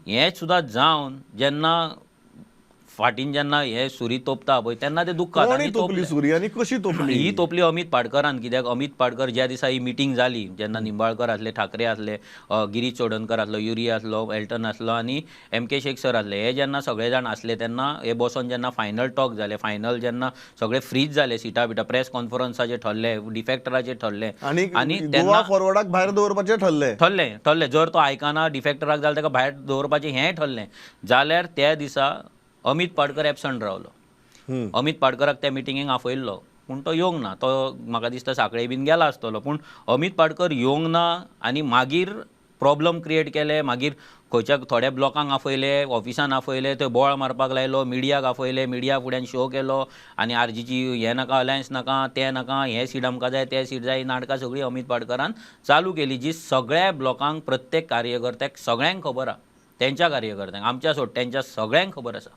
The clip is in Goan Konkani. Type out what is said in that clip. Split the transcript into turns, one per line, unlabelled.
हें सुद्दां जावन जेन्ना फाटीन जेन्ना हे सुरी तोपता पळय तेन्ना ते दुख्खात
कोणी
आनी
तोपली
तोपले.
सुरी आनी कशी तोपली?
ही तोपली अमित पाडकरान, कित्याक अमित पाडकर ज्या दिसा ही मिटींग जाली जेन्ना निंबाळकर आसले, ठाकरे आसले, गिरीश चोडणकर आसलो, युरी आसलो, एल्टन आसलो आनी एम के शेख सर आसले, हे जेन्ना सगळे जाण आसले तेन्ना हे बसोन जेन्ना फायनल टॉक जाले, फायनल जेन्ना सगळे फ्रीज जाले, सिटा बिटा प्रेस कॉन्फरन्साचे ठरले, डिफेक्टराचे ठरले
आनी
आनी
गोवा
तेन्ना
फॉरवर्डाक भायर दवरपाचें ठरलें.
ठरलें ठरलें जर तो आयकना डिफेक्टराक जाल्यार ताका भायर दवरपाचें हेंय ठरलें. जाल्यार त्या दिसा अमित पाडकर एबसंट रावलो. अमित पाडकराक त्या मिटिंगेक आपयल्लो पूण तो येवंक ना. तो म्हाका दिसता साखळे बीन गेला आसतलो, पूण अमित पाडकर येवंक ना आनी मागीर प्रॉब्लम क्रिएट केले. मागीर खंयच्या थोड्या ब्लॉकांक आपयले, ऑफिसान आपयले, थंय बोवाळ मारपाक लायलो, मिडियाक आपयले, मिडिया फुड्यान शो केलो आनी आरजीची हें नाका, अलायन्स नाका, तें नाका, हें सीट आमकां जाय, तें सीट जाय, ही नाटकां सगळीं अमित पाडकरान चालू केली, जी सगळ्या ब्लॉकांक प्रत्येक कार्यकर्त्याक सगळ्यांक खबर आहा. तेंच्या कार्यकर्त्यांक, आमच्या सोड, तेंच्या सगळ्यांक खबर आसा.